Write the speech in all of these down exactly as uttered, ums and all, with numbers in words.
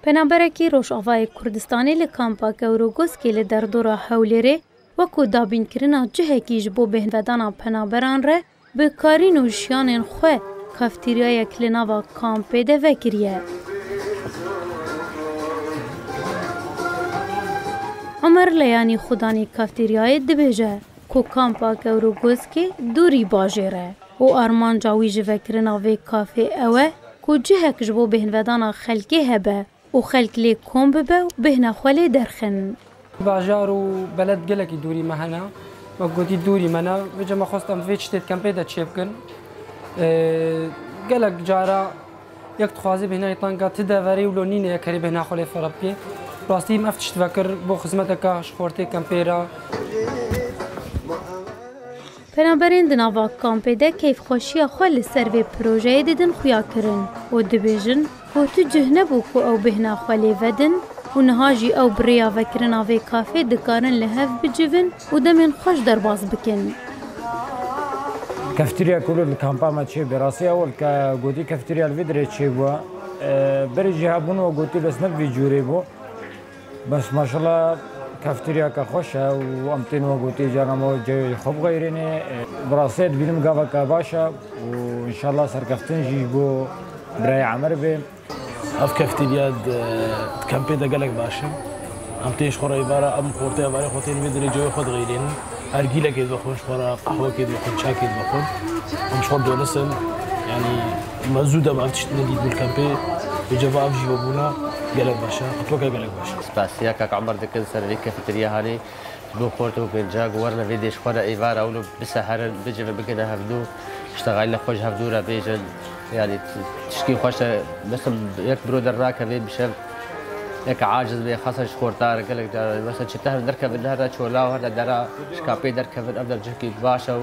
Penaberekî Rojavayê Kurdistanê li kampa Kewrogoskê li derdora Hewlêrê wekû dabînkirina cihekî ji bo bêhnvedana penaberan re bi karîn û jiyanên xwe kafteryayek li nava kampê de vekiriye. Omer Leyanî xudanî kafteryayê dibêje ku kampa Kewrogoskê dûrî bajêr e û armanca wî ji vekirina vê kafê ew e ku cihek ji bo bêhnvedana xelkê hebe û xelk lê kom bibe û bêhna xwe lê derxin. Bajar û beled gelekî dûrî me hene. Wek gotî dûrî me ne. Vêca me xwest em vê tiştê di kempê de çêbikin. Ee, gelek cara yek dixwaze bêhna îtanka ti deverê û lo nîne yek herî bêhna xwe lê fere bike. Rastî me ev tişt vekir bo xizmeteka ji xortê kempê re. Penaberên di nava kampê de keyfxweşiya xwe li ser vê projeyê didin xuya kirin û dibêjin ku tu cih nebû ku ew bêhna xwe lê vedin û niha jî ew bi rêya vekirina vê kafê dikarin li hev bicivin û demên xweş derbas bikin. Keftirya ku li kampa me çêbû, rastî ewil ke gotî keftirya li vê dirê çêbû. E, berê jî hebûn û gotî bes ne bi vî cûrê bû. Bes maşallah keftiriyeke xweş e û em tên we gotî carna me cewê xwe bixeyrînê. Bi rastî dibînim gaveke baş e û înşallah serkeftin jî ji bo birayê Emer bê. Ev kefteriya di, di kempê de gelek baş e. Em tên ji xwe re êvara, em xortê evarê xwe tên vê dirê cewê xwe dixeyrînin. Her gîlekê dibixwin, ji xwe re qehwekê dibixwin, çakê dibixwin. Em ji xwe donis in. Yanî me zû dem ev tişt nedît bû li kempê. Vêca va ev jî vebûna gelek baş e. Qutweke gelek baş e. Spasiya kak Emer dikin ser vê kefeterya hanê. Ji bo xort û genca ku werine vê dê ji xwe re êvara wilo biseherin, bicivin, bigihine hevdû, iştexalina xwe ji hevdû re bêjin. Yanî tişkî xweş e, mesela yek biro dernakeve bi şev, yek aciz bê, xasen ji xortar, gelek caran, mesela çi te herin derkevin, her ne çola û her ne dera, ji kapê derkevin, ev der cihkî baş e û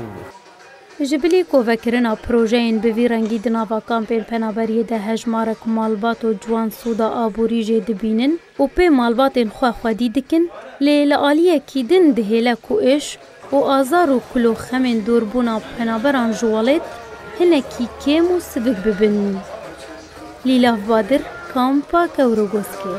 Ji bilî kovekirina projeyên bi vî rengî di nava kampên penaberiyê de hejmarek malbat û ciwan sûda aborî jê dibînin û pê malbatên xwe xwedî dikin, lê li aliyekî din dihêle ku êş û azar û kul û xemên dûrbûna penaberan ji welêt hinekî kêm û sivik bibin. Lîlav Badir, Kampa Kewrogoskê.